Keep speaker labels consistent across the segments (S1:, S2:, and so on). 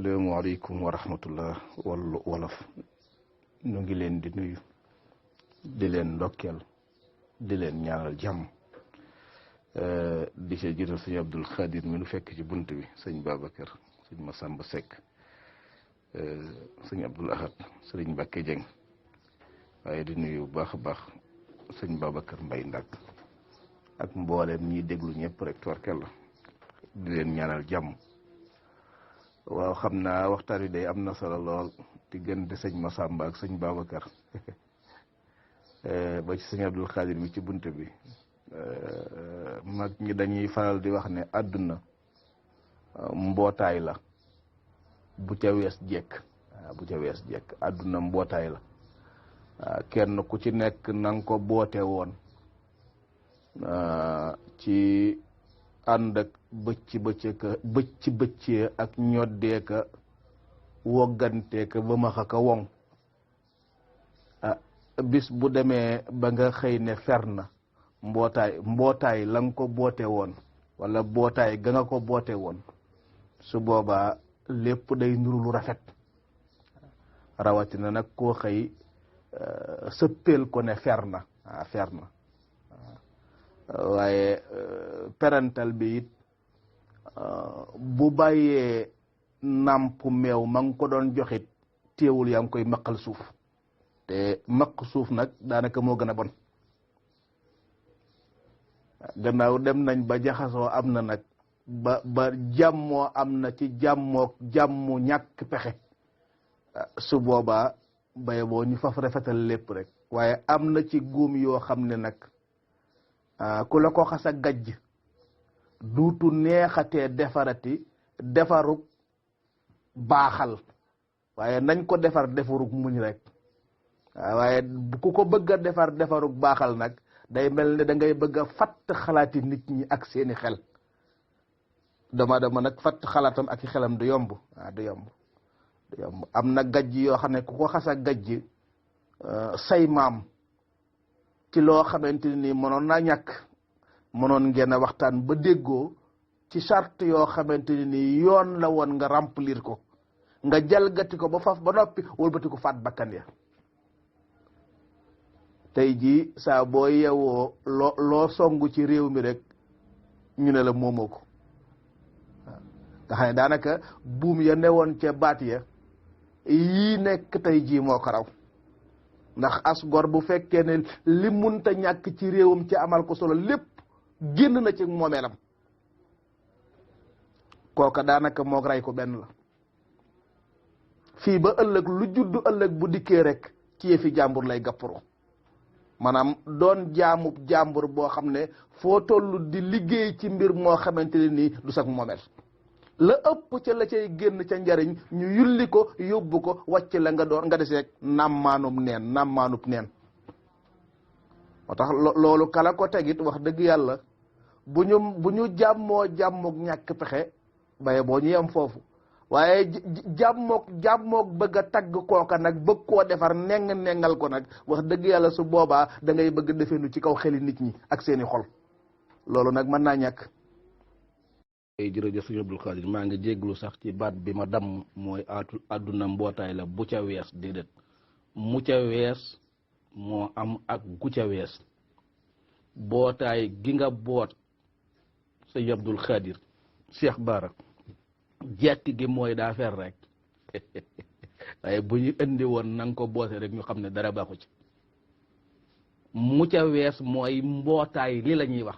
S1: asalaamaaleykum wa rahmatullah wolof ñu ngi leen di nuyu di leen ndokkeel di leen ñaanal jàmm di see jiital sëñ Abdul Xaadir mi nu fekk ci bunt bi sëñ Babacar sëñ Masamba Seck sëñ Abdul Ahad sëriñ Mbàkke Jeng waaye di nuyu bu baax a baax sëñ Babacar Mbay Ndak ak mbooleem ñiy déglu ñëpp rek tubarkalla di leen ñaanal jàmm. waaw xam naa waxtaan wi day am na solo lool diggante sëñ Masamba ak sëñ Babacar ba ci sëñ Abdul Xaadir bi ci bunt bi mag ñi dañuy faral di wax ne àdduna mbootaay la bu ca wees jekk bu ca wees jekk àdduna mbootaay la kenn ku ci nekk na nga ko boote woon ci ànd ak bëccee ak ñoddeeka wogganteeka ba ma xaka woŋ bis bu demee ba nga xëy ne fer na mbootaay la nga ko boote woon wala mbootaay ga nga ko boote woon su boobaa lépp day nuru lu rafet rawatina nag koo xëy sëppeel ko ne fer na waaye parental bi it bu bàyyee nàmp meew ma nga ko doon joxit téewul yaa ngi koy maqal suuf te maq suuf nag daanaka moo gën a bon gannaaw dem nañ ba jaxasoo am na nag ba jàmmoo am na ci jàmmu ñàkk pexe su boobaa baye boo ñu faf rafetal lépp rek waaye am na ci góom yoo xam ne nag ku la ko xas a gajj duutu neexatee defarug baaxal waaye nañ ko defarug muñ rek waaye ku ko bëgg a defarug baaxal nag day mel ne da ngay bëgg a fatt xalaati nit ñi ak seeni xel dama nag fatt xalaatam ak i xelam du yomb du yomb am na gajj yoo xam ne ku ko xas a gajj say maam ci loo xamante ni mënoon naa ñàkk mënoon ngeen a waxtaan ba déggoo ci charte yoo xamante ni yoon la woon nga remplir ko nga jalgati ko ba faf ba noppi wëlbati ko faat bakkan ya tey jii saa boo yewoo loo songu ci réew mi rek ñu ne la moomoo ko nga xam ne daanaka buum ya newoon ca baat ya yii nekk tey jii moo ko raw ndax as gor bu fekkee ne li munta ñàkk ci réewam ci amal ko solo lépp génn na ci moomeelam kooka daanaka moog rey ko benn la fii ba ëllëg lu juddu ëllëg bu dikkee rek ci yëfi jàmbur lay gappuru maanaam doon jaamub jàmbur boo xam ne foo toll di liggéey ci mbir moo xamante ne nii du sax moomeel la ëpp ca la cay génn ca njariñ ñu yulli ko yóbbu ko wàcc la nga deseeg nammaanub neen moo tax loolu kala ko tegit wax dëgg yàlla bu ñu jàmmoog ñàkk pexe baye boo ñu yem foofu waaye jàmmoog bëgg a tagg kooka nag bëgg koo defar nengal ko nag wax dëgg yàlla su boobaa da ngay bëgg defenu ci kaw xeli nit ñi ak seeni xol loolu nag mën naa ñàkk. jërëjëf sëñ Abdul Xaadir maa ngi jégglu sax ci baat bi ma damm mooy àdduna mbootaay la bu ca wees déedéet mu ca wees moo am ak gu ca wees bootaay gi nga boot sëñ Abdul Xaadir Cheikh Bara jekk gi mooy daa fer rek waaye bu ñu indi woon na nga ko boote rek ñu xam ne dara baaxu ci mu ca wees mooy mbootaay li la ñuy wax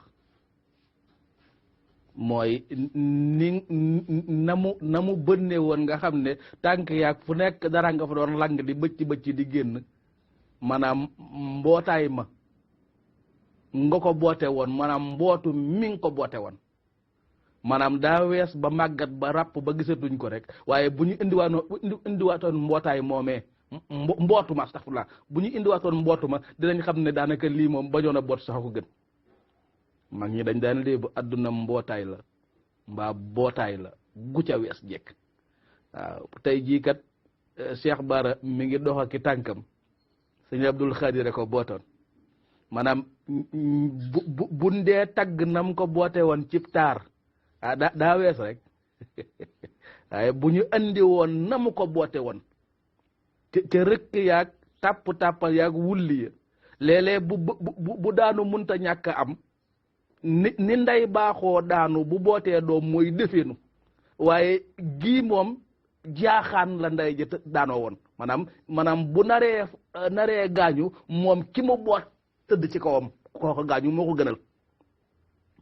S1: mooy ni na mu bënne woon nga xam ne tànk yaag fu nekk dara nga fa doon lang di bëcc di génn maanaam mbootaay ma nga ko boote woon maanaam mbootu mi nga ko boote woon maanaam daa wees ba màggat ba ràpp ba gisatuñ ko rek waaye bu ñu indiwaatoon mbootaay moomee mbootu ma astaghfirullah bu ñu indiwaatoon mbootu ma dinañ xam ne daanaka lii moom bañoon a boot sax ko gën mag ñi dañ daan léebu àdduna mbootaay la mbaa bootaay la gu ca wees jekk waaw tey jii kat Cheikh Bara mi ngi dox ak tànkam sëñ Abdul Xaadir ko bootoon maanaam bu ndee tagg nam ko boote woon cib taar daa wees rek waaye bu ñu andi woon na mu ko boote woon te rëkk yaag tàppal yaag wulli ya léeg-léeg bu daanu munta ñàkk am ni nday baaxoo daanu bu bootee doom mooy defeenu waaye gii moom jaaxaan la nday ji daanoo woon maanaam bu naree gaañu moom ki mu boot tëdd ci kawam kooko gaañu moo ko gënal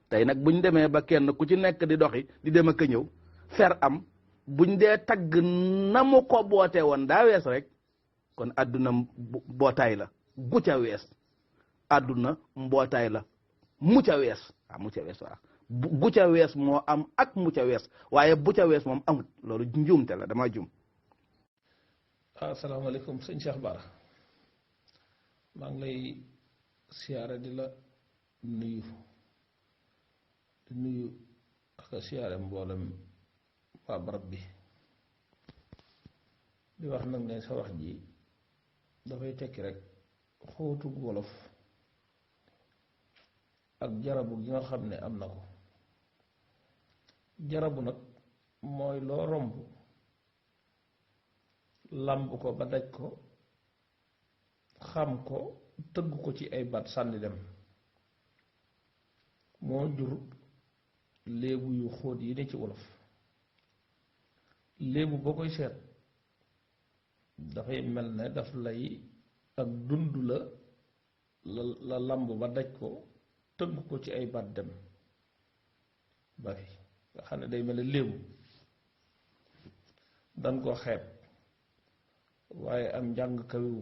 S1: tey nag buñ demee ba kenn ku ci nekk di doxi di dem ak a ñëw fer am buñ dee tagg na mu ko boote woon daa wees rek kon àdduna mbootaay la gu ca wees àdduna mbootaay la mu ca wees waaw gu ca wees moo am ak mu ca wees waaye bu ca wees moom amut loolu njuumte la dama jum.
S2: asalaamaaleykum sëñ Cheikh Bara maa ngi lay siyaare di la nuyu ak siyaare mboolem waa barab bi di wax nag ne sa wax ji dafay tekki rek xóotu wolof ak jarabu gi nga xam ne am na ko jarabu nag mooy loo romb làmb ko ba daj ko xam ko tëgg ko ci ay baat sànni dem moo jur léebu yu xóot yi ne ci wolof léebu boo koy seet dafay mel ne daf lay ak dund la làmb ba daj ko tëgg ko ci ay baat dem bari nga xam ne day mel ne léebu dan ko xeeb waaye am njàng kawiwu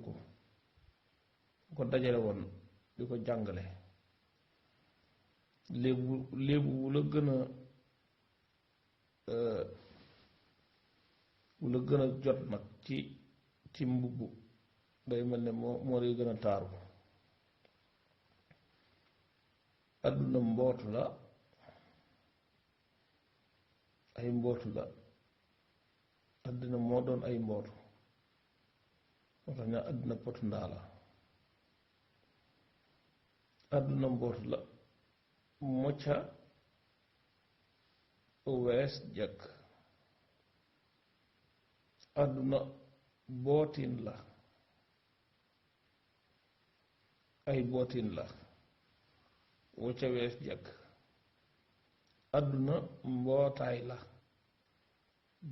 S2: ko dajale woon di ko jàngale léebu wu la gën a jot nag ci mbubb day mel ne moo lay gën a taaru àdduna mbootu la ay mbootu la àdduna moo doon ay mbootu moo tax ñaa àdduna potu ndaa la àdduna mbootu la mocca wees jëkk àdduna bootin la ay bootin la wocca wees jëkk àdduna mbootaay la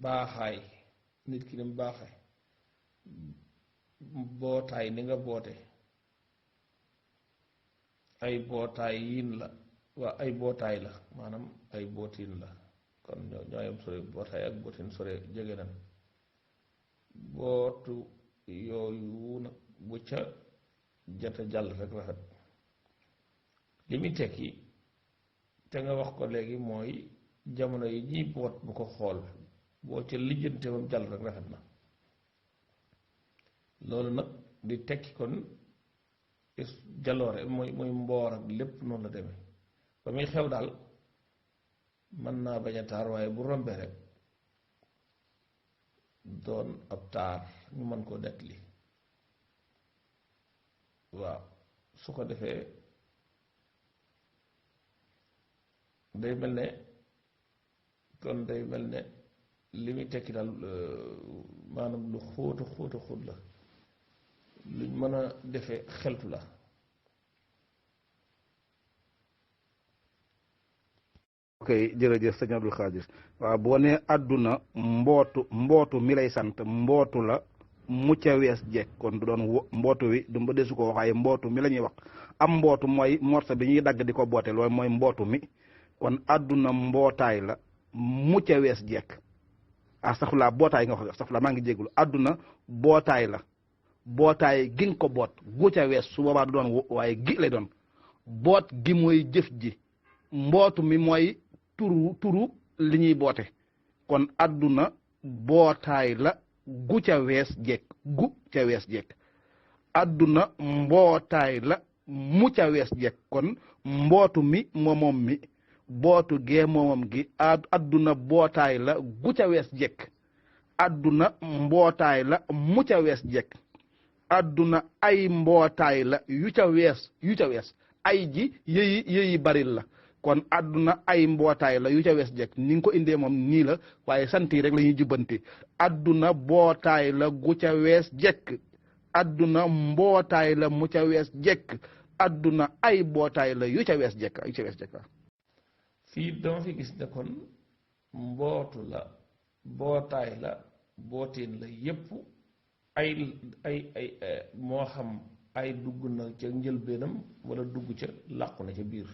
S2: baaxaay nit ki dem baaxaay bootaay ni nga boote ay bootaay yin la waa ay bootaay la maanaam ay bootin la kon ñooyam sore bootaay ak bootin sore jege nan bootu yooyu nag bu ca jata jàll rek rafet li muy tekki te nga wax ko léegi mooy jamono yi ñuy boot bu ko xool boo ca lijjante bam jàll rek rafet na loolu nag di tekki kon jaloore mooy mboor ak lépp noonu la demee ba muy xew daal mën naa bañ a taar waaye bu rombee rek doon ab taar ñu mën koo nettali waaw su ko defee day mel ne kon day mel ne li muy tekki daal maanaam lu xóota xóot la luñ mën a defee xeltu la
S1: ok jërëjëf sëñ Abdou Khadir waaw boo nee àdduna mbootu mi lay sant mbootu la mucca wees jekk kon du doon mbootu wi du ba desu ko wax waaye mbootu mi la ñuy wax am mbootu mooy morsa bi ñuy dagg di ko boote loolu mooy mbootu mi kon àdduna mbootaay la mucca wees jekk astaxfirullah bootaay nga wax astaxfirullah maa ngi jéggulu àdduna bootaay la bootaay gi nga ko boot gu ca wees su boobaa du doon waaye gi lay doon boot gi mooy jëf ji mbootu mi mooy turu li ñuy boote kon àdduna bootaay la gu ca wees jekk gu ca wees jekk àdduna mbootaay la mu ca wees jekk kon mbootu mi moomoom mi bootu gee moomoom gi àdduna bootaay la gu ca wees jekk àdduna mbootaay la mu ca wees jekk àdduna ay mbootaay la yu ca wees ay ji yëyi baril la kon àdduna ay mbootaay la yu ca wees jekk ni nga ko indee moom nii la waaye sant yi rek la ñuy jubbanti àdduna mbootaay la gu ca wees jekk àdduna mbootaay la mu ca wees jekk àdduna ay mbootaay la yu ca wees jekk
S2: fii dama fi gis ne kon mbootu la mbootaay la bootiin la yépp ay moo xam ay dugg na ca njëlbeenam wala dugg ca làqu na ca biir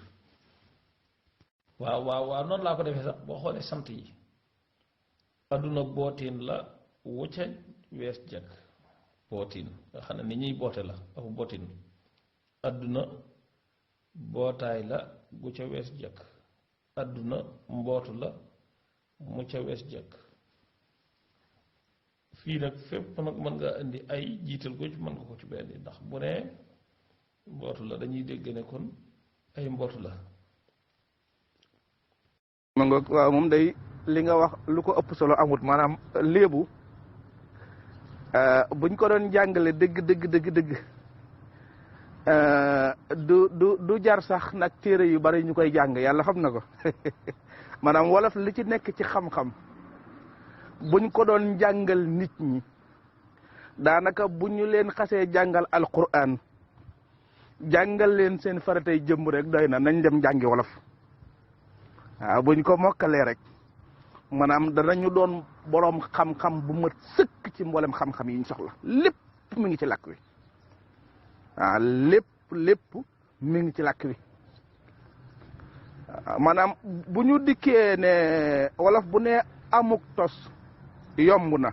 S2: waaw noonu laa ko defee sax boo xoolee sant yi adduna bootiin la wu ca wees jekk bootiin nga xam ne ni ñuy boote la dafa bootiin adduna bootaay la gu ca wees jekk adduna mbootu la mu ca wees jekk fii nag fépp nag mën nga indi ay jiital ko ci mën nga ko ci benn ndax bu ne mbootu la dañuy dégg ne kon ay mbootu la
S1: ma nga waaw moom day li nga wax lu ko ëpp solo amut maanaam léebu buñ ko doon jàngale dëgg du jar sax nag téere yu bari ñu koy jàng yàlla xam na ko maanaam wolof li ci nekk ci xam-xam buñ ko doon jàngal nit ñi daanaka bu ñu leen xasee jàngal alquran jàngal leen seen faratay jëmm rek doy na nañ dem jàngi wolof waaw buñ ko mokkalee rek maanaam danañu doon boroom xam-xam bu mat sëkk ci mboolem xam-xam yi ñu soxla lépp mi ngi ci làkk wi waaw lépp mi ngi ci làkk wi maanaam bu ñu dikkee ne wolof bu ne amuk tos yomb na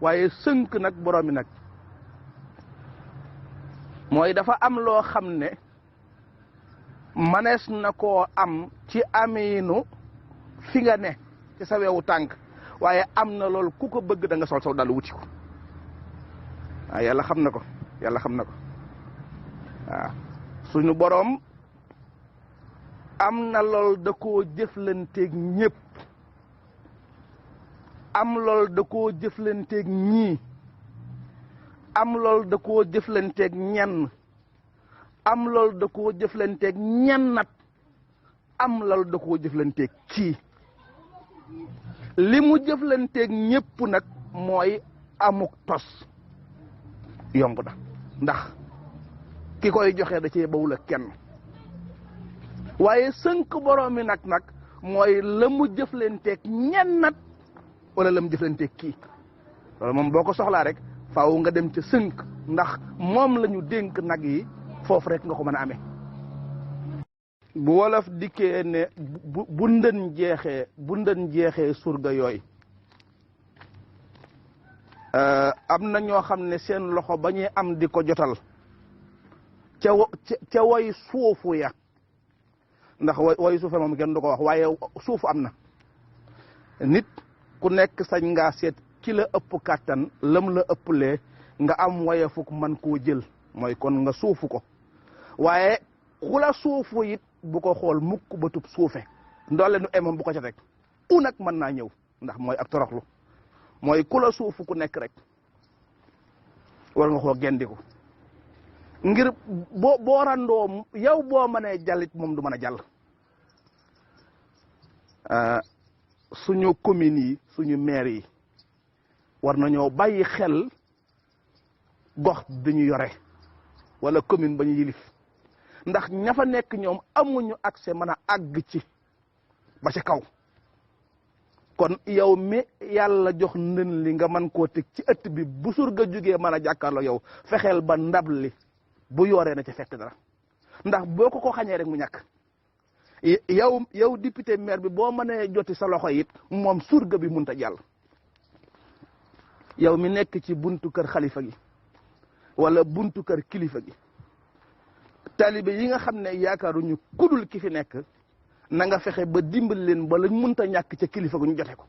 S1: waaye sënk nag boroomi nag mooy dafa am loo xam ne manees na koo am ci amiinu fi nga ne ci sa wewu tànk waaye am na loolu ku ko bëgg da nga sol saw dal wuti ko waaw yàlla xam na ko waaw suñu boroom am na lool da koo jëflanteeg ñépp am lool da koo jëflanteeg ñii am lool da koo jëflanteeg ñenn am lool da koo jëflanteeg ñennat am lool da koo jëflanteeg kii li mu jëflanteeg ñépp nag mooy amuk tos yomb na ndax ki koy joxe da cee bawul ak kenn waaye sënk borom mi nag mooy la mu jëflanteeg ñennat wala la mu jëflanteeg kii loolu moom boo ko soxlaa rek faaw nga dem ca sënk ndax moom la ñu dénk nag yi foofu rek nga ko mën a amee bu wolof dikkee ne bu ndën jeexee surga yooyu am na ñoo xam ne seen loxo ba ñuy am di ko jotal ca way suufu ya ndax way suufe moom kenn du ko wax waaye suufu am na nit ku nekk sañ ngaa seet ki la ëpp kàttan lam la ëpplee nga am waye fukk man koo jël mooy kon nga suufu ko waaye ku la suufu it bu ko xool mukk ba tub suufe ndoole nu emoon bu ko ca teg nag mën naa ñëw ndax mooy ak toroxlu mooy ku la suufu ku nekk rek war nga koo gendiku ngir boo randoo yow boo mënee jàllit moom du mën a jàll suñu communes yi suñu maire yi war nañoo bàyyi xel gox bi ñu yore wala commune ba ñu yilif ndax ña fa nekk ñoom amuñu accès mën a àgg ci ba ca kaw kon yow mi yàlla jox ndën li nga mën koo teg ci ëtt bi bu surga jógee mën a jàkkaarloo yow fexeel ba ndab li bu yoree na ca fekk dara ndax boo ko xañee rek mu ñàkk yow député maire bi boo mënee joti sa loxo it moom surga bi munta jàll yow mi nekk ci buntu kër xalifa gi wala buntu kër kilifa gi taalibe yi nga xam ne yaakaaruñu kudul ki fi nekk na nga fexe ba dimbali leen ba lañ munta ñàkk ca kilifa gu ñu jote ko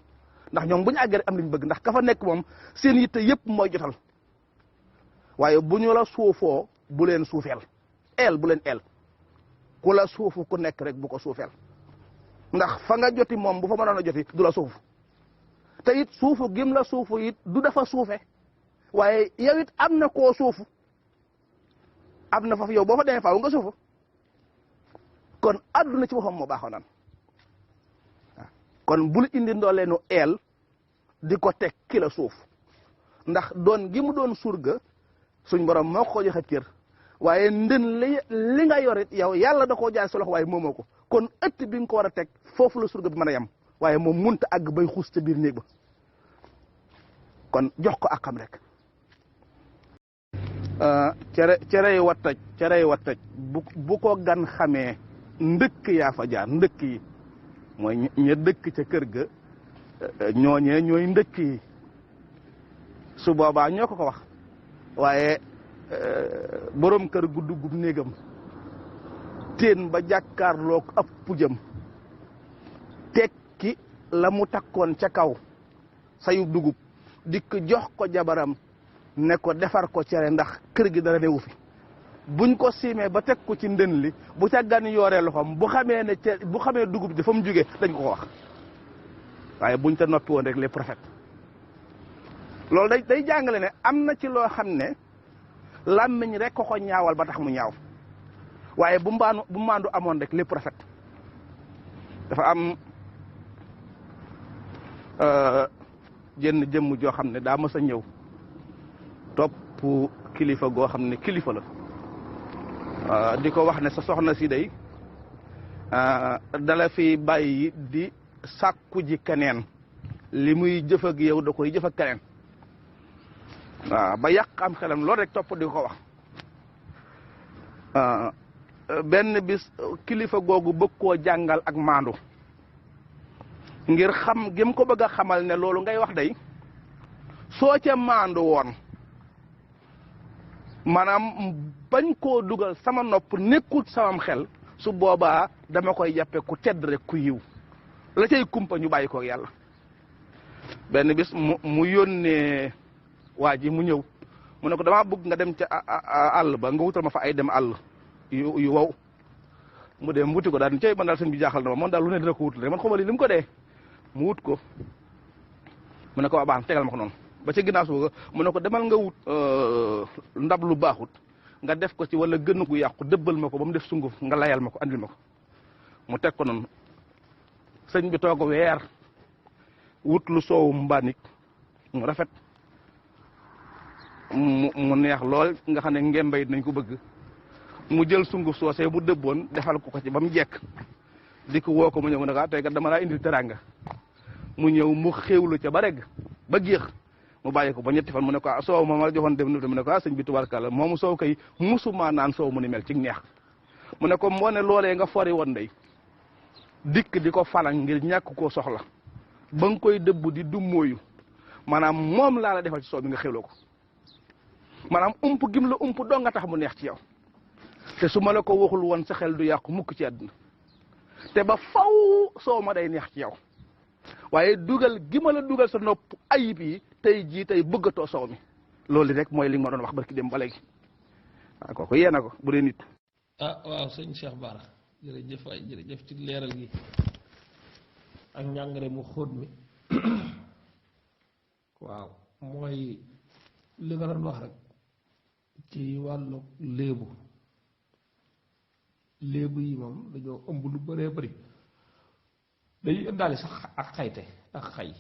S1: ndax ñoom bu ñu àggee am liñ bëgg ndax ka fa nekk moom seen yitte yépp mooy jotal waaye bu ñu la suufoo bu leen suufeel bu leen ku la suufu ku nekk rek bu ko suufeel ndax fa nga joti moom bu fa mënoon a joti du la suufu te it suufu gim la suufu it du dafa suufe waaye yow it am na koo suufu am na foofu yow boo fa demee faaw nga suufu kon àdduna ci boppam moo baaxoo nan kon bul indi ndooleenu eel di ko teg ki la suuf ndax doon gi mu doon surga suñ borom moo ko joxe cër waaye ndën li nga yorit yow yàlla da koo jaay sa loxo waaye moomoo ko kon ëtt bi nga ko war a teg foofu la surga bi mën a yem waaye moom munta àgg bay xuus ca biir néeg ba kon jox ko akam rek cerey wattaj bu ko gan xamee ndëkk yaa fa jaar ndëkk yi mooy ña dëkk ca kër ga ñooñee ñooy ndëkk yi su boobaa ñoo ko wax waaye borom kër gu duggub néegam teen ba jàkkaarloog ab pujam tekki la mu takkoon ca kaw sayu dugub dikk jox ko jabaram ne ko defar ko cere ndax kër gi dara newu fi buñ ko siimee ba teg ko ci ndën li bu ca gan yooree loxoom bu xamee dugub ji fa mu jógee dañ ko wax waaye buñ ta noppi woon rek les prophètes loolu day jàngale ne am na ci loo xam ne làmmiñ rek ko ñaawal ba tax mu ñaaw waaye bu maandu amoon rek les prophètes dafa am jenn jëmm joo xam ne daa mës a ñëw topp kilifa goo xam ne kilifa la di ko wax ne sa soxna si day dala fi bàyyi di sàkku ji keneen li muy jëf ak yow da koy jëf ak keneen waaw ba yàq am xelam loolu rek topp di ko wax benn bis kilifa googu bëgg koo jàngal ak maandu ngir xam gém ko bëgg a xamal ne loolu ngay wax day soo ca maandu woon maanaam bañ koo dugal sama nopp nekkul samam xel su boobaa dama koy jàppe ku tedd rek ku yiw la cay kumpa ñu bàyyi ko yàlla benn bis mu yónnee waa ji mu ñëw mu ne ko damaa bëgg nga dem ca àll ba nga wutal ma fa ay dem àll yu wow mu dem wuti ko daal cay man daal sëñ bi jaaxal na ma man daal lu ne dina ko wutal rek man xamal li mu ko dee mu wut ko mu ne ko waa baax tegal ma ko noonu ba ca ginnaaw suuga mu ne ko demal nga wut ndab lu baaxut nga def ko ci wala gën gu yàqu dëbbal ma ko ba mu def sunguf nga layal ma ko andil ma ko mu teg ko noonu sëñ bi toog weer wut lu soowu mbaanik mu rafet mu neex lool nga xam ne ngembay nañ ko bëgg mu jël sunguf soosee bu dëbboon defal ko ci ba mu jekk di ko woo ko mu ñëw mu ne ko tey kat dama laa indil teranga mu ñëw mu xéewlu ca ba reg ba géex mu bàyyi ko ba ñetti fan mu ne ko soow ma la joxoon dem mu ne ko sëñ bi tubarkalla moomu soow kay musuma naan soow mu ni mel ci neex mu ne ko moo ne loolee nga fori woon day dikk di ko falang ngir ñàkk koo soxla ba nga koy dëbb di dummóoyu maanaam moom laa la defal ci soow bi nga xéwloo ko maanaam ump gim la ump doo nga tax mu neex ci yow te su ma la ko waxul woon sa xel du yàqu mukk ci àdduna te ba faw soow ma day neex ci yow waaye dugal gi ma la dugal sa nopp ayib yi tey jii tey bëggatoo soow mi loolu rek mooy li nga ma doon wax barki dem ba léegi waaw kooku yee na ko bu dee nit.
S2: waaw sëñ Cheikh Bara jërëjëf waay jërëjëf ci leeral gi ak njàngare mu xóot mi waaw mooy li nga doon wax rek ci wàllu léebu yi moom dañoo ëmb lu bëree bëri dañuy ëndaale sax ak xayte ak xay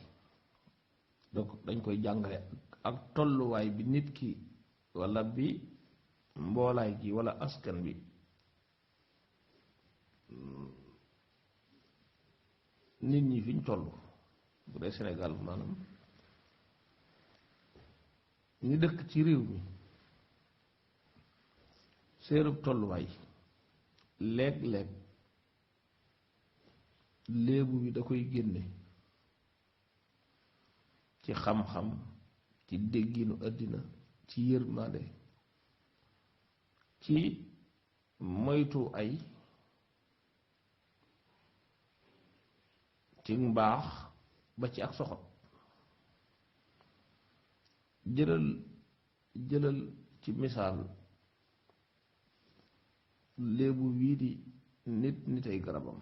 S2: donc dañ koy jàngale ak tolluwaay bi nit ki walla bi mboolaay gi walla askan bi nit ñi fi ñu toll bu dee Sénégal maanaam ñu dëkk ci réew mi seerub tolluwaay léeg-léeg léebu bi da koy génne ci xam-xam ci dégginu àddina ci yërmande ci moytu ay ci mbaax ba ci ak soxot jëlal ci misaal léebu wii di nitay garabam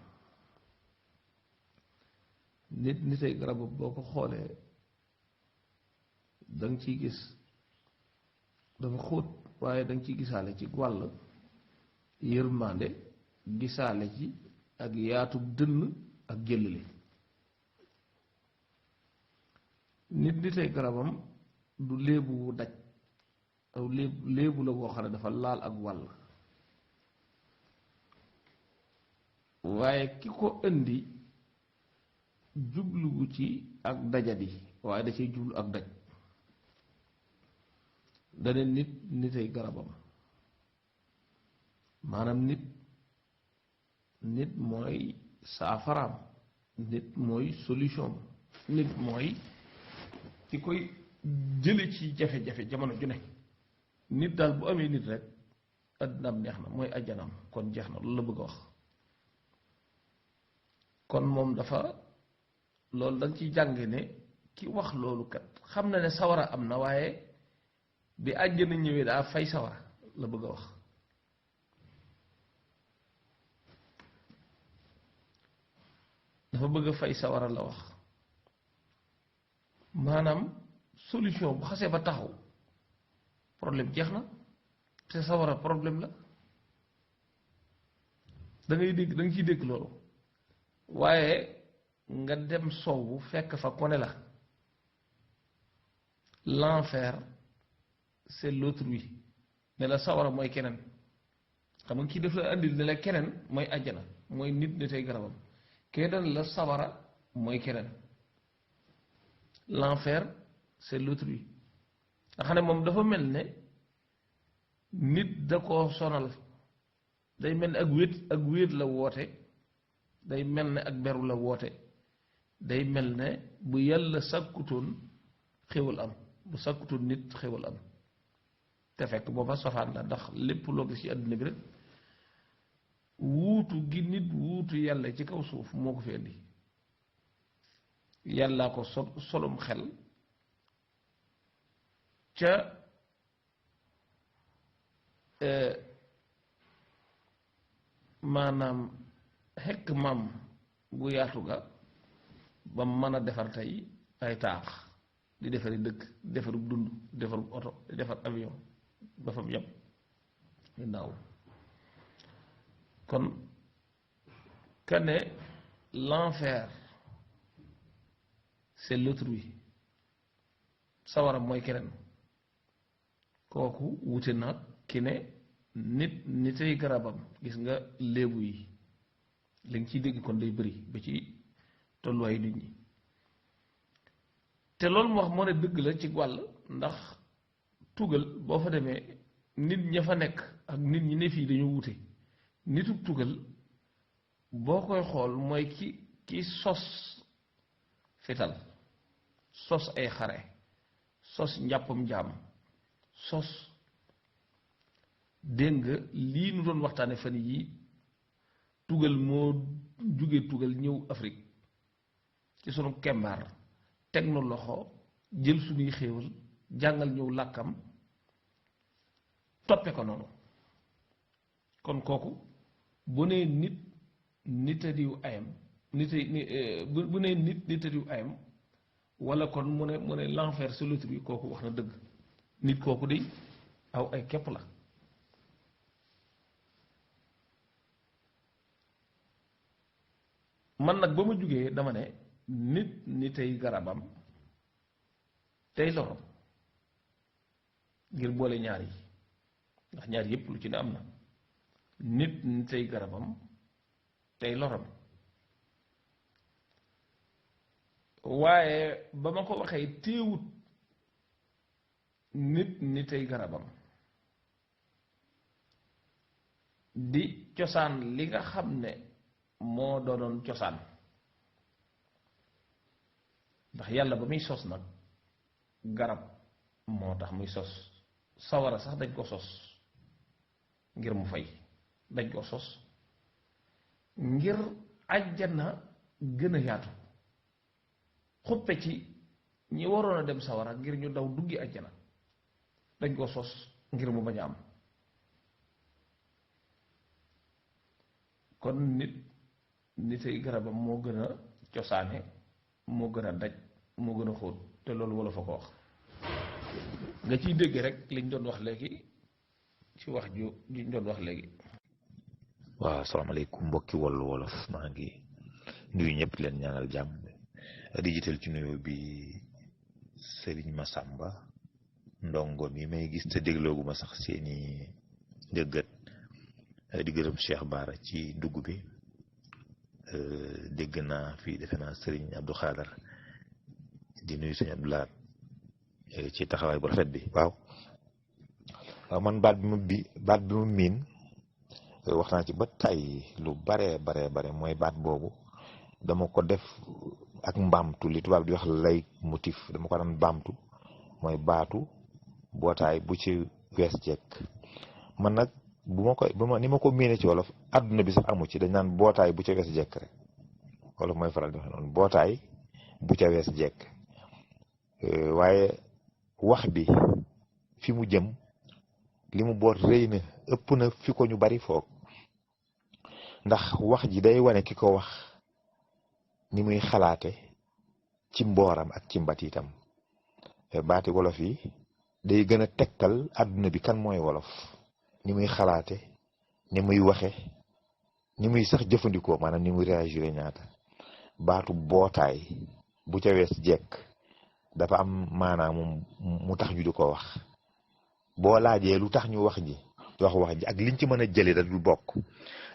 S2: nitay garabam boo ko xoolee danga ciy gis dafa xóot waaye danga ciy gisaale ci wàll yërmande gisaale ci ak yaatu dënn ak jëllale. nit nitay garabam du léebu wu daj aw léebu la boo xam ne dafa laal ak wàll, waaye ki ko indi jubluwu ci ak dajadi waaye da cay jublu ak daj. dane nit nitay garabam, maanaam nit mooy saafaraam, nit mooy solution, nit mooy ki koy jële ci jafe-jafe jamono ju ne. nit daal bu amee nit rek addinaam neex na, mooy ajjanam, kon jeex na, loolu la bëgg a wax. kon moom dafa loolu danga ciy jànge ne ki wax loolu kat xam na ne sawara am na, waaye bi àjjana ñëwee daa fay sawara la bëgg a wax. dafa bëgg a fay sawara la wax, maanaam solution bu xasee ba taxaw problème jeex na, te sawara problème la. da ngay dégg da nga ciy dégg loolu, waaye nga dem soowu fekk fa kone la l'enfer c'est l'autrui, ne la sawara mooy keneen. xam nga kii def la andil ne la keneen mooy àjjana, mooy nit ne tey garabam, kee dan la sawara mooy keneen. l'enfer c'est l'autrui nga xam ne moom dafa mel ne nit da koo sonal, day mel ne ak wéet la woote, day mel ne ak beru la woote, day mel ne bu yàlla sàkkutoon xéwal am, bu sàkkutoon nit xéwal am. te fekk booba sofaan la, ndax lépp loo gis ci àdduna bi rek wuutu gi nit wuutu yàlla ci kaw suuf moo ko fi indi. yàllaa ko solum xel ca maanaam xekk maam gu yaatu ga ba mën a defar tey ay taax, di defari dëkk, di defarub dund, di defarub oto, di defar avion ba fa mu yem di naaw. kon kane l'enfer c'est l'autrui, sawara mooy keneen, kooku wute nag ki ne nitay garabam. gis nga léebu yi li nga ciy dégg kon day bëri ba ci tolluwaayu nit ñi. te loolu mu wax moo ne dëgg la ci wàll, ndax tugal boo fa demee nit ña fa nekk ak nit ñi ne fii dañoo wute. nitu tugal boo koy xool mooy ki sos fital, sos ay xare, sos njàppam jaam, sos dégg nga lii nu doon waxtaane fan yi tugal moo jóge tugal ñëw Afrique ci sunu kembaar, teg na loxo, jël suñuy xéewal, jàngal ñëw làkkam, toppe ko noonu. kon kooku bu nee nit nitadiw ayam bu nee nit nitadiw ayam, wala kon mu ne l'enfer c'est l'autrui, kooku wax na dëgg. nit kooku de aw ay képp la. man nag ba ma jógee dama ne nitay garabam tey lorom, ngir boole ñaar yi, ndax ñaar yépp lu ci ne am na. nitay garabam tey loram, waaye ba ma ko waxee téewut nitay garabam di cosaan li nga xam ne moo doonoon cosaan. ndax yàlla ba muy sos nag garab moo tax muy sos. sawara sax dañ ko sos ngir mu fay, dañ ko sos ngir àjjana gën a yaatu, xuppe ci ñi waroon a dem sawara ngir ñu daw duggi àjjana, dañ ko sos ngir mu bañ a am. kon nitay garabam moo gën a cosaane, moo gën a daj, moo gën a xóot, te loolu wala fa ko wax. nga ciy dégg rek liñ doon wax léegi ci wax juñ doon wax léegi.
S3: waaw asalaamaaleykum mbokki Wallu Wolof maa ngi nuyu ñëpp leen ñaanal jàmm di jiital ci nuyu bi Serigne Massamba ndongo mi may gis te dégloogu ma sax seeni njëggat di gërëm Cheikh Bara ci dugg bi dégg naa fii defe naa Serigne Abdou Khadar di nuyu Serigne Abdou Lahad ci taxawaay bu rafet bi waaw man baat bi mu miin wax naa ci ba tey lu bare mooy baat boobu dama ko def ak mbaamtu li tubaab di wax lay motif dama ko daan mbaamtu mooy baatu bootaay bu ci wees jekk man nag ni ma ko miine ci wolof adduna bi sax amu ci dañ naan bootaay bu ca wees jekk rek wolof mooy faral di wax noonu bootaay bu ca wees jekk waaye wax bi fi mu jëm li mu boot rëy na ëpp na fi ko ñu bari foog ndax wax ji day wane ki ko wax ni muy xalaate ci mbooram ak ci mbatiitam baati wolof yi day gën a tegtal adduna bi kan mooy wolof ni muy xalaate ni muy waxe ni muy sax jëfandikoo maanaam ni muy réagir ñaata baatu bootaay bu ca wees jekk dafa am maanaam mu tax ñu di ko wax boo laajee lu tax ñu wax ji ak liñ ci mën a jëlee da dul bokk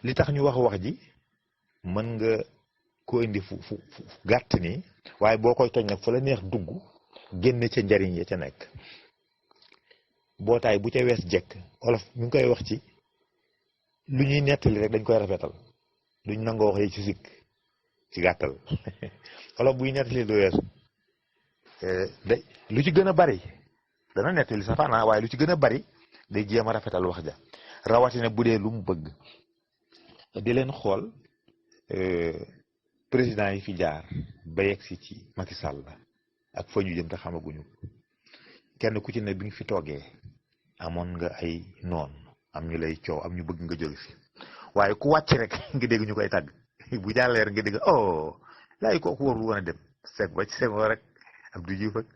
S3: li tax ñu wax ji mën nga ko indi fu gàtt ni waaye boo koy toj nag fa la neex dugg génne ca njariñ ya ca nekk bootaay bu ca wees jekk olof mi ngi koy wax ci lu ñuy nettali rek dañ koy rafetal duñ nangoo wax yi ci sikk ci gàttal olof buy nettali lu wees lu ci gën a bari dana nettali safaana waaye lu ci gën a bari day jéem a rafetal wax ja rawatina bu dee lu mu bëgg di leen xool président yi fi jaar ba yegg si ci Macky Sall ak fa ñu jëm te xamaguñu kenn ku ci ne bi nga fi toogee amoon nga ay noon am ñu lay coow am ñu bëgg nga jóge fi waaye ku wàcc rek nga dégg ñu koy tàgg bu jàllee rek nga dégg laay kooku warul woon a dem seg ba ci Senghor rek Abdou Diouf ak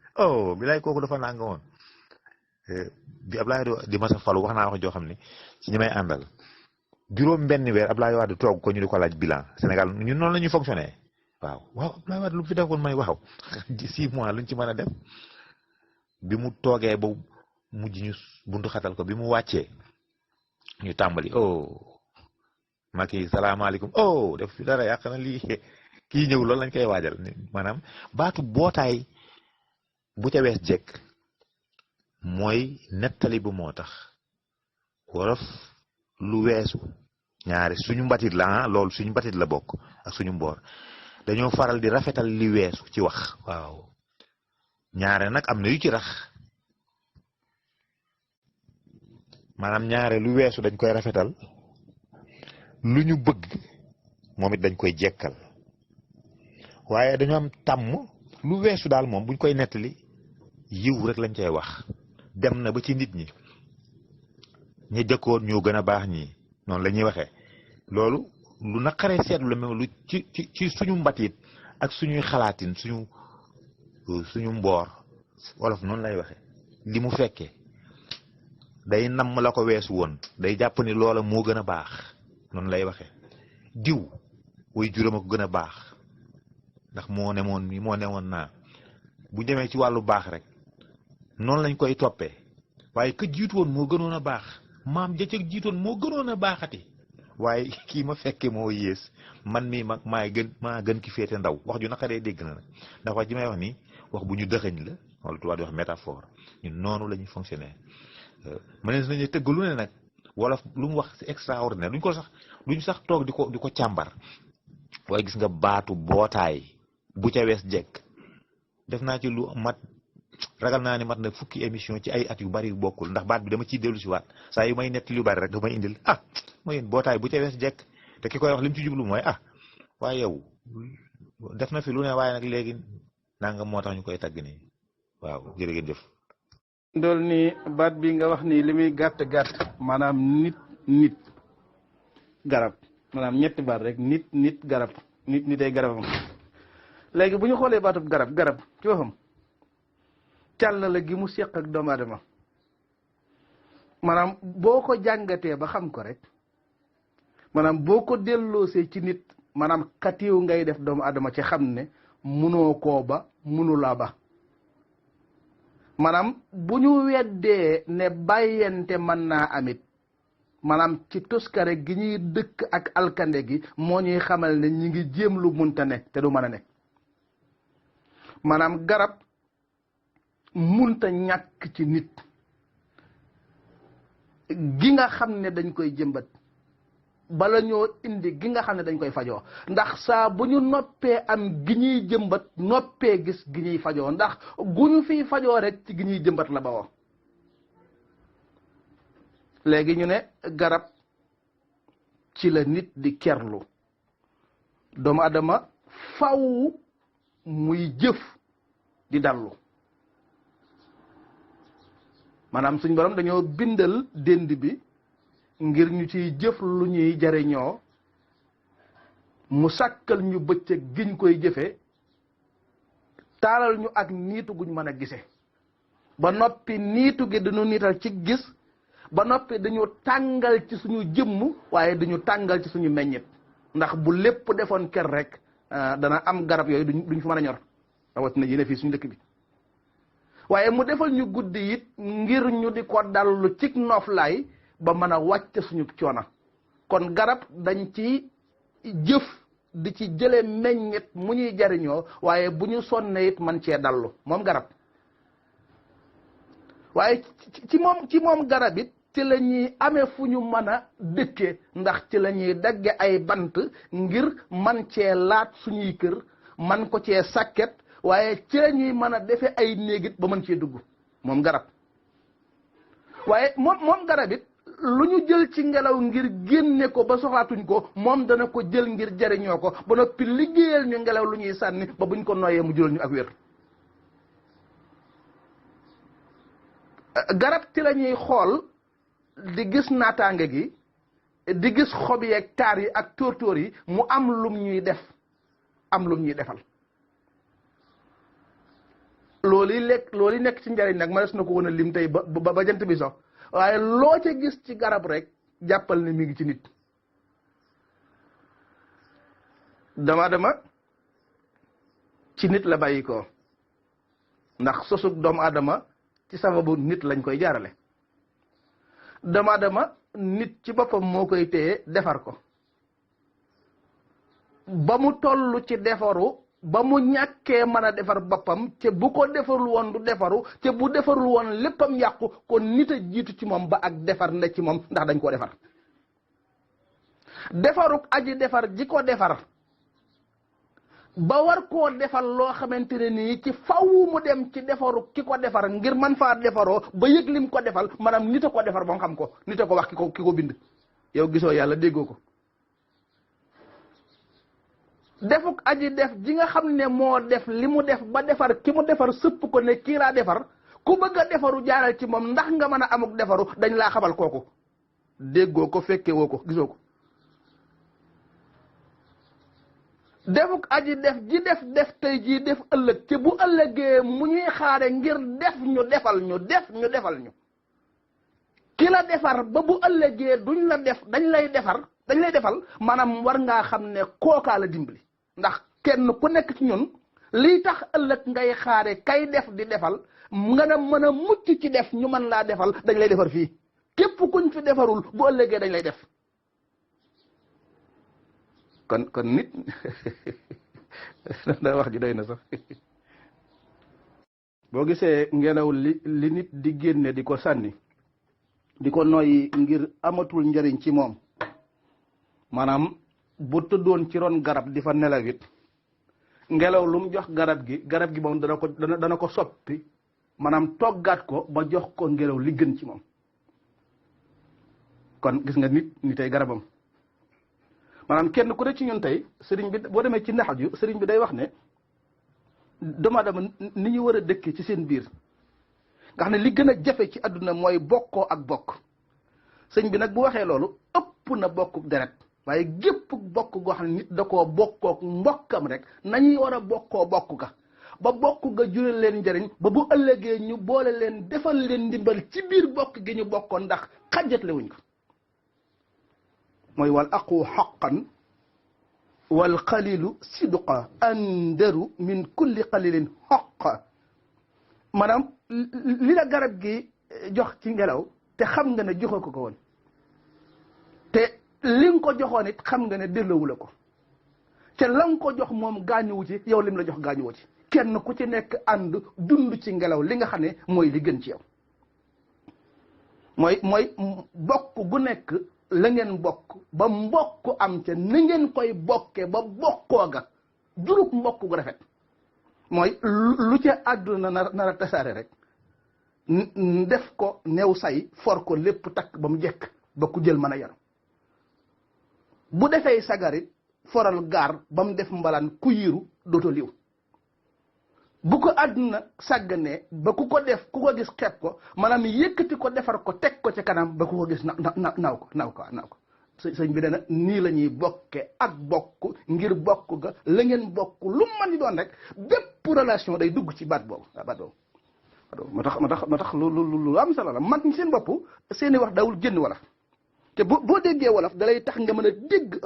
S3: bi laay kooku dafa nanga woon bi Ablaye di masa falu wax naa wax joo xam ne ci ñi may àndal juróom benn weer Ablaye Wade toog ko ñu di ko laaj bilan Sénégal ñun noonu la ñuy fonctionné waaw Ablaye Wade lu fi defoon may waxaw 6 mois luñ ci mën a def bi mu toogee ba mujj ñu buntu xatal ko bi mu wàccee ñu tàmbali Macky salaamaaleykum def fi dara yàq na lii kii ñëw loolu lañ koy waajal maanaam baatu bootaay bu ca wees jekk mooy nettali bu moo tax wolof lu weesu ñaari suñu mbatit la loolu suñu mbatit la bokk ak suñu mboor dañoo faral di rafetal li weesu ci wax waaw ñaare nag am na yu ci rax maanaam ñaare lu weesu dañ koy rafetal lu ñu bëgg moom it dañ koy jekkal waaye dañoo am tàmm lu weesu daal moom buñ koy nettali yiw rek lañ cay wax dem na ba ci nit ñi ñi jëkkoon ñoo gën a baax ñii noonu la ñuy waxee loolu lu naqaree seetlu la même lu ci suñu mbatit ak suñuy xalaatin suñu mboor wolof noonu lay waxe li mu fekkee day namm la ko weesu woon day jàpp ni loola moo gën a baax noonu lay waxe diw way juróom a ko gën a baax ndax moo newoon naa bu demee ci wàllu baax rek noonu lañ koy toppee waaye ka jiitu woon moo gënoon a baax maam ja ca jiitoon moo gënoon a baaxati waaye kii ma fekke moo yées man mii maa gën ki féete ndaw wax ju naqaree dégg na nag ndax wax ji may wax nii wax bu ñu dëxëñ la wala tubaab di wax métaphore ñun noonu la ñuy fonctionner mënees nañu tëgg lu ne nag wolof lu mu wax c'est extraordinaire duñ sax toog di ko càmbar waaye gis nga baatu bootaay bu ca wees jekk def naa ci lu mat ragal naa ni mat na fukki émission ci ay at yu bari yu bokkul ndax baat bi dama ciy dellu si waat saa yu may nett lu bari rek dafa may indil mooy yéen bootaay bu ca wees jekk te ki koy wax li mu ci jublu mooy waaye yow def na fi lu ne waaye nag léegi nanga moo tax ñu koy tagg nii waaw jërëjëf.
S1: dool ni baat bi nga wax ni li muy gàtt maanaam nit garab maanaam ñetti baat rek nit garab nit ay garabam léegi bu ñu xoolee baatub garab ci waxam càll la gi mu seq ak doomu aadama maanaam boo ko jàngatee ba xam ko rek maanaam boo ko delloosee ci nit maanaam katiw ngay def doomu adama ci xam ne munoo koo ba munulaa ba maanaam bu ñu weddee ne bàyyente mën naa amit maanaam ci tuskare gi ñuy dëkk ak alkande gi moo ñuy xamal ne ñi ngi jéem lu munta ne te du mën a ne maanaam garab munta ñàkk ci nit gi nga xam ne dañ koy jëmbat bala ñoo indi gi nga xam ne dañ koy fajoo ndax saa bu ñu noppee am gi ñuy jëmbat noppee gis gi ñuy fajoo ndax gu ñu fiy fajoo rek ci gi ñuy jëmbat la bawoo léegi ñu ne garab ci la nit di kerlu doomu adama faw muy jëf di dallu maanaam suñ borom dañoo bindal dénd bi ngir ñu ciy jëf lu ñuy jariñoo mu sàkkal ñu bëccëg giñ koy jëfe taalal ñu ak niitu guñ mën a gise ba noppi niitu gi dañu niital ci gis ba noppi dañu tàngal ci suñu jëmm waaye dañu tàngal ci suñu meññit ndax bu lépp defoon ker rek dana am garab yooyu duñ fi mën a ñor rawatina yéene fii suñu dëkk bi waaye mu defal ñu guddi it ngir ñu di ko dallu ci noflaay ba mën a wàcc suñu coona kon garab dañ ci jëf di ci jële meññit mu ñuy jariñoo waaye bu ñu sonne it man cee dallu moom garab waaye ci moom garab it ci la ñuy amee fu ñu mën a dëkke ndax ci la ñuy dagge ay bant ngir man cee laat suñuy kër man ko cee sàkket waaye ci la ñuy mën a defe ay néegit ba mën cee dugg moom garab waaye moom garab it lu ñu jël ci ngelaw ngir génne ko ba soxlaatuñ ko moom dana ko jël ngir jariñoo ko ba noppi liggéeyal ñu ngelaw lu ñuy sànni ba buñ ko noyyee mu jural ñu ak wér garab ci la ñuy xool di gis naataange gi di gis xob yi ak taar yi ak tóortóor yi mu am lum ñuy def am lum ñuy defal loolu yi nekk ci njariñ nag ma des na ko woon a lim tey ba jant bi so waaye loo ca gis ci garab rek jàppal ne mi ngi ci nit dama ci nit la bàyyi ko ndax sosug doomu aadama ci sababu nit lañ koy jaarale doomu aadama nit ci boppam moo koy téye defar ko ba mu toll ci defaru ba mu ñàkkee mën a defar boppam te bu ko defarul woon du defaru te bu defarul woon léppam yàqu kon nit a jiitu ci moom ba ak defar ne ci moom ndax dañ koo defar defaruk aji defar ji ko defar ba war koo defal loo xamante ne nii ci faw mu dem ci defaru ki ko defar ngir man faa defaroo ba yëg lim ko defal maanaam nit a ko defar ba nga xam ko nit a ko wax ki ko bind yow gisoo yàlla déggoo ko defuk aji def ji nga xam ne moo def li mu def ba defar ki mu defar sëpp ko ne kii laa defar ku bëgg a defaru jaaral ci moom ndax nga mën a amuk defaru dañ laa xamal kooku déggoo ko fekke woo ko gisoo ko defuk aji def ji def tey jii def ëllëg te bu ëllëgee mu ñuy xaare ngir def ñu defal ñu ki la defar ba bu ëllëgee duñ la def dañ lay defal maanaam war ngaa xam ne kookaa la dimbali ndax kenn ku nekk ci ñun liy tax ëllëg ngay xaare kay def di defal nga na mën a mucc ci def ñu mën laa defal dañ lay defar fii képp kuñ fi defarul bu ëllëgee dañ lay def kon nit da wax ji doy na sax boo gisee ngelaw li nit di génne di ko sànni di ko noyyi ngir amatul njariñ ci moom maanaam bu tëddoon ci ron garab di fa nelawit ngelaw lu mu jox garab gi moom dana ko soppi maanaam toggaat ko ba jox ko ngelaw li gën ci moom kon gis nga nit tey garabam maanaam kenn ku ne ci ñun tey sëriñ bi boo demee ci nax ju sëriñ bi day wax ne doomu aadama ni ñu war a dëkkee ci seen biir nga xam ne li gën a jafe ci àdduna mooy bokkoo ak bokk sëñ bi nag bu waxee loolu ëpp na bokkuk deret waaye gépp bokk goo xam ne nit da koo bokkook mbokkam rek nañuy war a bokkoo bokk ga ba bokk ga jural leen njëriñ ba bu ëllëgee ñu boole leen defal leen ndimbal ci biir bokk gi ñu bokkoon ndax xàjjatle wuñ ko mooy wal aqu xaqan wal qalilu sidqa andaru min kulli qalilin xoqa maanaam li la garab gi jox ci ngelaw te xam nga ne joxe ko woon te li nga ko joxoon it xam nga ne delloowu la ko te la nga ko jox moom gaañuwu ci yow lim la jox gaañuwu ci kenn ku ci nekk ànd dund ci ngelaw li nga xam ne mooy li gën ci yow mooy bokk gu nekk la ngeen bokk ba mbokk am ca ni ngeen koy bokke ba bokkoo ga jurub mbokk gu rafet mooy lu ca àdduna nar a tasaare rek def ko new say for ko lépp takk ba mu jekk ba ku jël mën a yar bu defee sagarit foral gaar ba mu def mbalaan ku yiiru dooto liw bu ko àdduna sàgganee ba ku ko def ku ko gis xeeb ko maanaam yëkkati ko defar ko teg ko ci kanam ba ku ko gis naaw ko sëñ bi dana nii la ñuy bokke ak bokk ngir bokk ga la ngeen bokk lu mën di doon rek bépp relation day dugg ci baat boobu moo tax lu am solo la mag ñi seen bopp seeni wax dawul génn wolof te boo déggee wolof dalay tax nga mën a dégg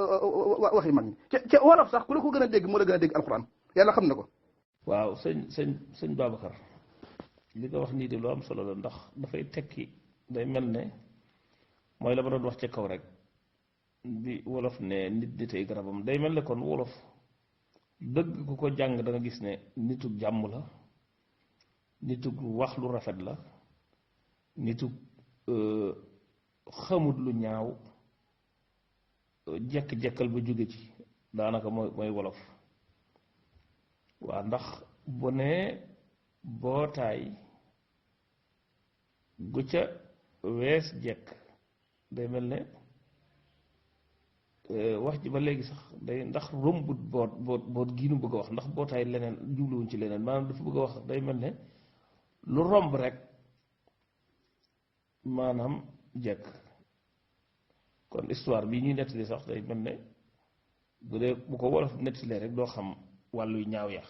S1: waxi mag ñi ca wolof sax ku la ko gën a dégg moo la gën a dégg alxuraan yàlla xam na ko.
S2: waaw sëñ Babacar li nga wax nii de lu am solo la ndax dafay tekki day mel ne mooy la ma doon wax ca kaw rek bi wolof ne nit ay garabam day mel ne kon wolof dëgg ku ko jàng da nga gis ne nitu jàmm la nitu wax lu rafet la nitu xamut lu ñaaw jekk-jekkal ba jóge ci daanaka mooy wolof waa ndax bu ne bootaay gu ca wees jekk day mel ne wax ji ba léegi sax day ndax rombut boot gii nu bëgg a wax ndax bootaay leneen jubluwuñ ci leneen maanaam dafa bëgg a wax day mel ne lu romb rek maanaam jekk kon histoire bi ñuy nettali sax day mel ne bu ko wolof nettalee rek doo xam wàlluy ñaaw ya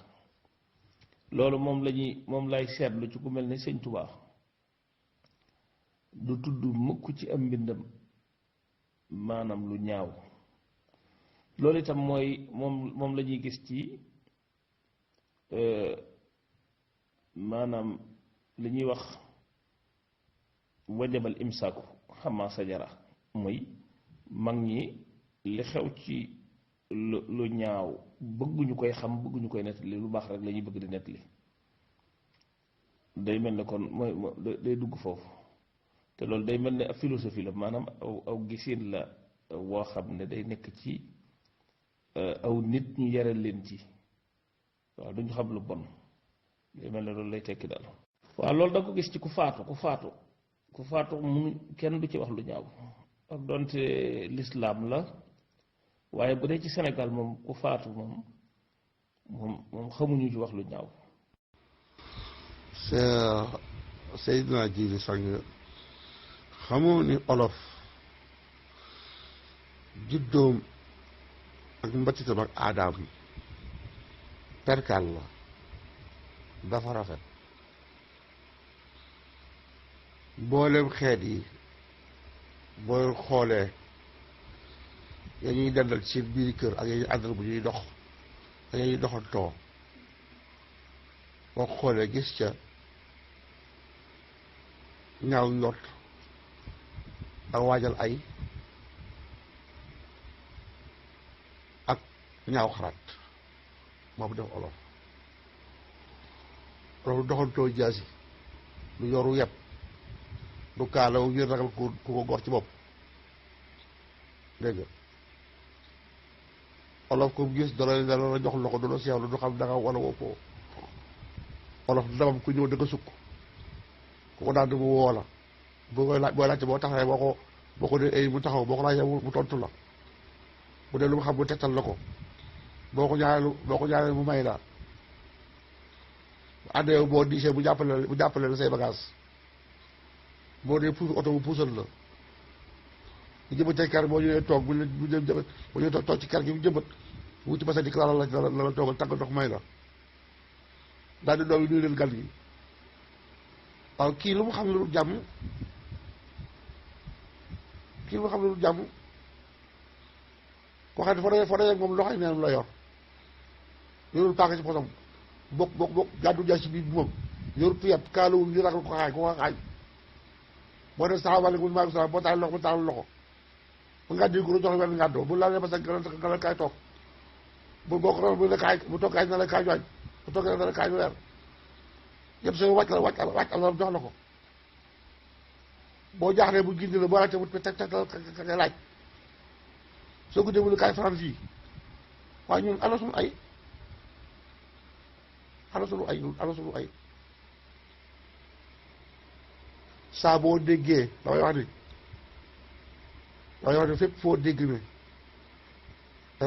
S2: loolu moom lay seetlu ci ku mel ne sëñ Tuubaa du tudd mukk ci am mbindam maanaam lu ñaaw loolu itam mooy moom la ñuy gis ci maanaam li ñuy wax wajabal imsaaku xamaa sajara muy mag ñi li xew ci lu ñaaw bëgguñu koy xam bëgguñu koy nettali lu baax rek la ñuy bëgg di nettali day mel ne kon mooy day dugg foofu te loolu day mel ne ab philosophie la maanaam aw gisin la woo xam ne day nekk ci aw nit ñu yare leen ci waaw duñu xam lu bon day mel ne loolu lay tekki daal. waaw loolu da ko gis ci ku faatu mu kenn du ci wax lu ñaaw ak doonte lislaam la waaye bu dee ci Sénégal moom ku faatu moom xamuñu ci wax lu ñaaw.
S4: Seydina Jiili Sang xamoo ni olof juddoom ak mbatitam ak aadaam perkal la dafa rafet mboolem xeet yi booy xoolee ya ñuy dendal ci seen biir kër ak ya ñuy àndal bu ñuy dox ak ya ñuy doxantoo boo xoolee gis ca ñaaw njort ak waajal ay ak ñaaw xalaat moo bu def olof du doxantoo jaasi du yoru yeb du kaalaw ngir ragal ku ko gor ci bopp dégg nga olof ko gis dala la jox loxo du la seewlu du xam danga wala woppoo olof dabam ku ñëw dëgg sukk ku ko daan mu woo la boo laajte boo taxawee boo ko dee ay mu taxaw boo ko laajee mu tontu la bu dee lu mu xam mu tettal la ko boo ko ñaareel mu may la àddee boo diisee bu jàppale la say bagage boo dee puus oto bu puusal la bu jëmbat ci kër boo ñëwee toog bu ñëwee toog ci kër gi bu jëmbat wuti basa di la la toogal tàggal ndox may la daal di doom yi nuyu leen gan gi waaw kii lu mu xam ne lu jàmm koo xam ne foo dee moom loxo yi neenam la yor yorul paaka ci posam bokk gàddu jaay si biir moom yorul tuyat kaalawul ñu ragal ko xaaj boo dee salaamaaleykum maaleykum salaam boo taal loxo bu taal loxo bu nga dégg jox la benn ngàddoo bu laalee ba sa nga la kaay toog bu boo ko bu la kaay bu toog kaay na la kaay jooñ bu toog na la kaay weer yëpp soo wàcc la jox la ko boo jaaxlee bu gindi la boo laajte bu teg laaj soo ko déglu kaay France yi waaye ñun ana suñu ay saa boo déggee damay wax ni fépp foo dégg ne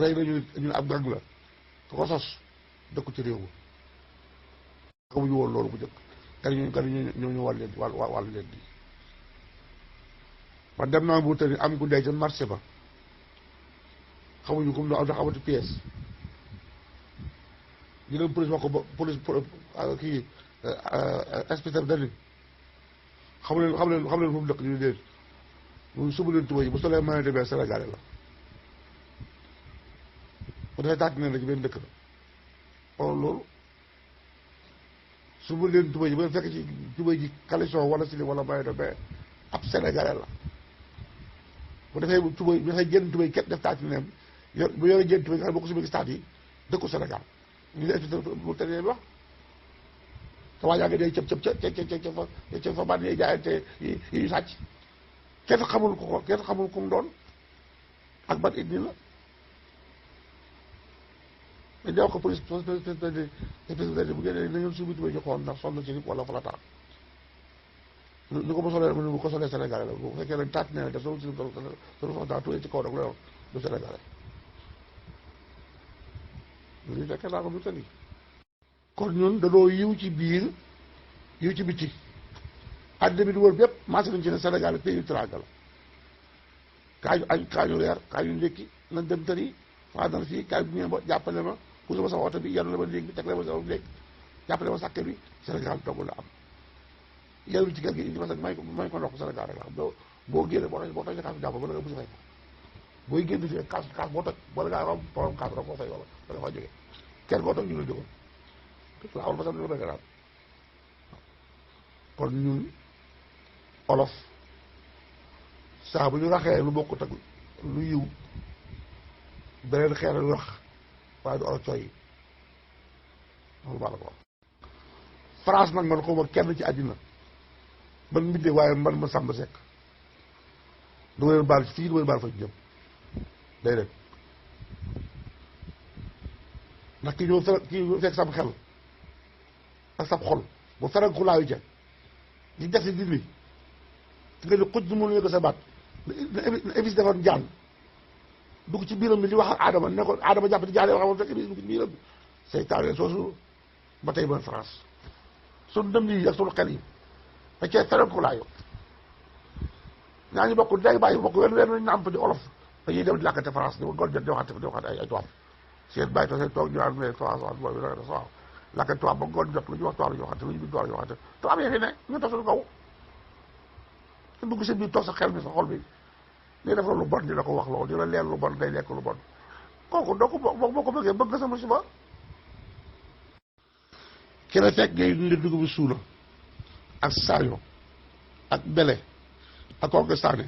S4: rey nañu ñun ab gang la ko sos dëkku ci réew mi xamuñu woon loolu bu njëkk gan ñu wàll leen di man dem naa Mauritanie am ku dee ca marché ba xamuñu comme ndax amati pièce ñu dem police wax ko ba police kii inspecteur d'Aline xam leen fu mu dëkk ñu dee ñu suba leen tuba yi bu solee maillot de bain sénégalais la bu defee taati ne la ci benn dëkk la xoolal loolu suba leen tuba yi ba fekk ci tuba ji caleçon wala sili wala maillot de bain ab sénégalais la bu defee tuba bu defee génn tuba yi ket def taati neem bu yoree génn tuba yi nga xam ne boo ko sumee gis taat yi dëkku Sénégal ñu ne inspecteur bu tëddee wax te waa yaa ngi dee cëp fa ban yi jaayante yi ñu sàcc kenn xamul ku mu doon ak ban ethnie la mais dee wax ko police bu génnee na ngeen subi tuba ñu xool ndax sonn ci nit wala fa la tax ñu ko bu ko solee Sénégalais la bu fekkee nag taat nee def solu fa daa tuye ci kaw rek la yor du Sénégalais lu fekkee naa ko du tëni kon ñun dañoo yiw ci biir yiw ci bitti àddina bi di wër bépp marché nañ ci ne Sénégal pays teraanga la kaañu añ kaañu reer kaañu ndékki nañ dem tëri faa dana fii kaay bu ñëwee ba jàppale ma pousse ma sama oto bi yenu la ma léeg bi teg la ma sama léeg jàppale ma sàkke bi Sénégal dong la am yenu ci kër gi indi ma may ko ndox Sénégal rek la am boo génne boo toj kaas jàpp bala nga busi fay ko booy génn fii kaas boo toj bala ngaa romb borom kaas rek koo fay wala da nga fa jógee kenn boo toj ñu la jógoon la awal ba sax dina bëgg daal kon ñun olof saa bu ñu raxee lu bokkut ak lu yiw beneen xeer lu rax waaye du olof cooy yi loolu baax la ko wax France nag man xawma kenn ci àddina man mbindee waaye man ma sàmb sekk du ma leen baal fii du ma leen baal fa jëm day dem ndax kii fekk sam xel ak sab xol bu feral xulaayu ca di def si dindi nga ni xuj du mënu yëg sa baat na Iblis defoon jaan dugg ci biiram bi di wax ak Adama ne ko Adama jàpp di jaale wax moom fekk Iblis dugg ci biiram bi seytaane soosu ba tey mooy France suñu dëm yi ak suñu xel yi da cee feral xulaayu ñaa ñu bokk day bàyyi bokk wenn nàmp di olof dañuy dem di làkkate France di ngoon jot di waxante ay tubaab seen bàyyi to seen toog ñu ne waaw làkkate tubaab ba ngoon jot lu ñu wax tubaab la ñu waxante lu ñu bind tubaab la ñu waxante tubaab yi fi ne ñu toog suñu kaw te dugg seen biir toog sa xel mi sa xol bi li def lu bon di la ko wax loolu di la leer lu bon day lekk lu bon kooku doo ko boo ko bëggee bëgg sama suba ki la fekk ngay dundee dugub bi suuna ak saaño ak bele ak kooku saane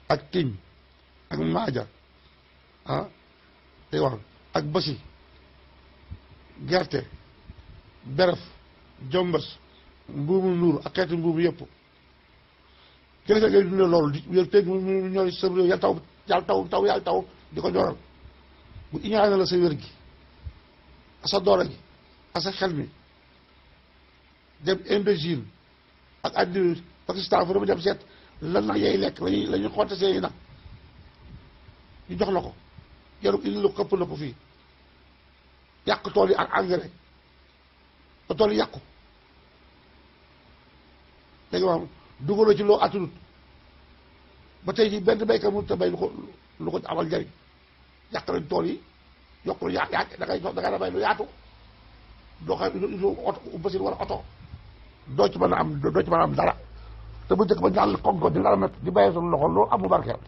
S4: ak tiñ ak maaja tey wax ak basi gerte beref jombas mbuumu nuur ak xeeti mbuumu yëpp kene fekk ngay dundee loolu di yéen teg ñooy sa réew yàlla taw di ko ñoral bu iñaane la sa wér gi ak sa doole gi ak sa xel mi dem Indochine ak àddina Pakistan fu dama dem seet lan nag yay lekk la ñuy xonte seeni nag ñu jox la ko yaru indi la ko këpp la ko fii yàq tool yi ak engrais ba tool yi yàqu léegi wax dugaloo ci loo attunut ba tey ji benn béykat mënut a béy lu ko amal njariñ yàq nañ tool yi yokk lu da ngay bay lu yaatu doo xam il faut oto machine wala oto doo ci mën a am dara te bu njëkk ba ñaan konko di nga met di bàyyi suñu loxo loolu amu barkeel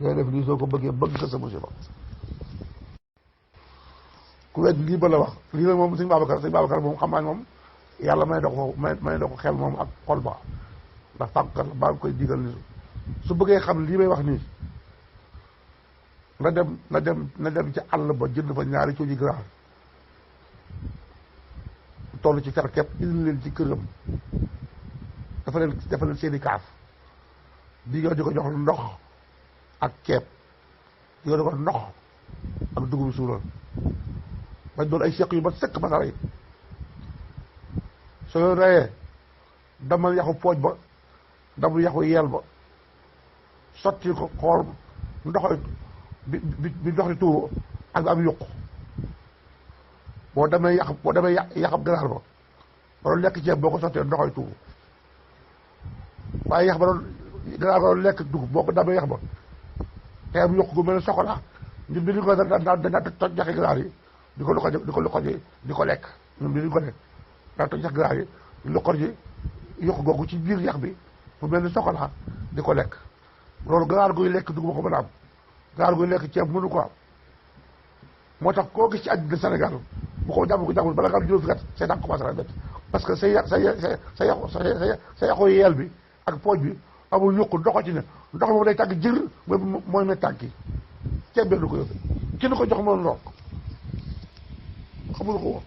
S4: ngay def lii soo ko bëggee bëgg nga sa musiba ku wet lii ba la wax lii la moom sëñ Babacar moom xam naa ne moom yàlla may na ko xel moom ak xol ba ndax fàqkat la baa ngi koy digal ni su bëggee xam lii may wax nii na dem ci àll ba jënd fa ñaari cooji ganaar toll ci fer kepp indi leen ci këram dafa leen seeni kaaf di yow di ko jox ndox ak ceeb di yow di ko ndox ak dugub suural bañ doon ay seq yu ba sëkk ba sa rey soo yoon reyee damal yaxu pooj ba damul yaxu yeel ba sotti ko xool ndox bi ndox di tuuru ak bi am yuq boo demee yaxab ganaar ba doon lekk ceeb boo ko sottee ndoxoy tuuru waaye yax ba doon ganaar ba doon lekk dugub boo ko damee yax ba te am yuq gu mel ne soxla ñun bi ñu ko dañaa toj jaxi ganaar yi di ko luqoji di ko lekk ñun bi ñu ko lekk daa toj jax ganaar yi di luqoji yuq googu ci biir yax bi bu mel ni soxla di ko lekk loolu ganaar guy lekk dugub ko mën a am ganaar guy lekk ceeb mënu ko am moo tax koo gis ci àddina Sénégal bu ko jàppul bala nga am juróom fukki at say dànk commencé rafet parce que sa yaxu yeel bi ak pooj bi amul yuq ndox ci ne ndox moom day tàgg jër mooy ne tànk yi ceeb benn ko yóbbe kenn ko jox mën ndox xamul ko woon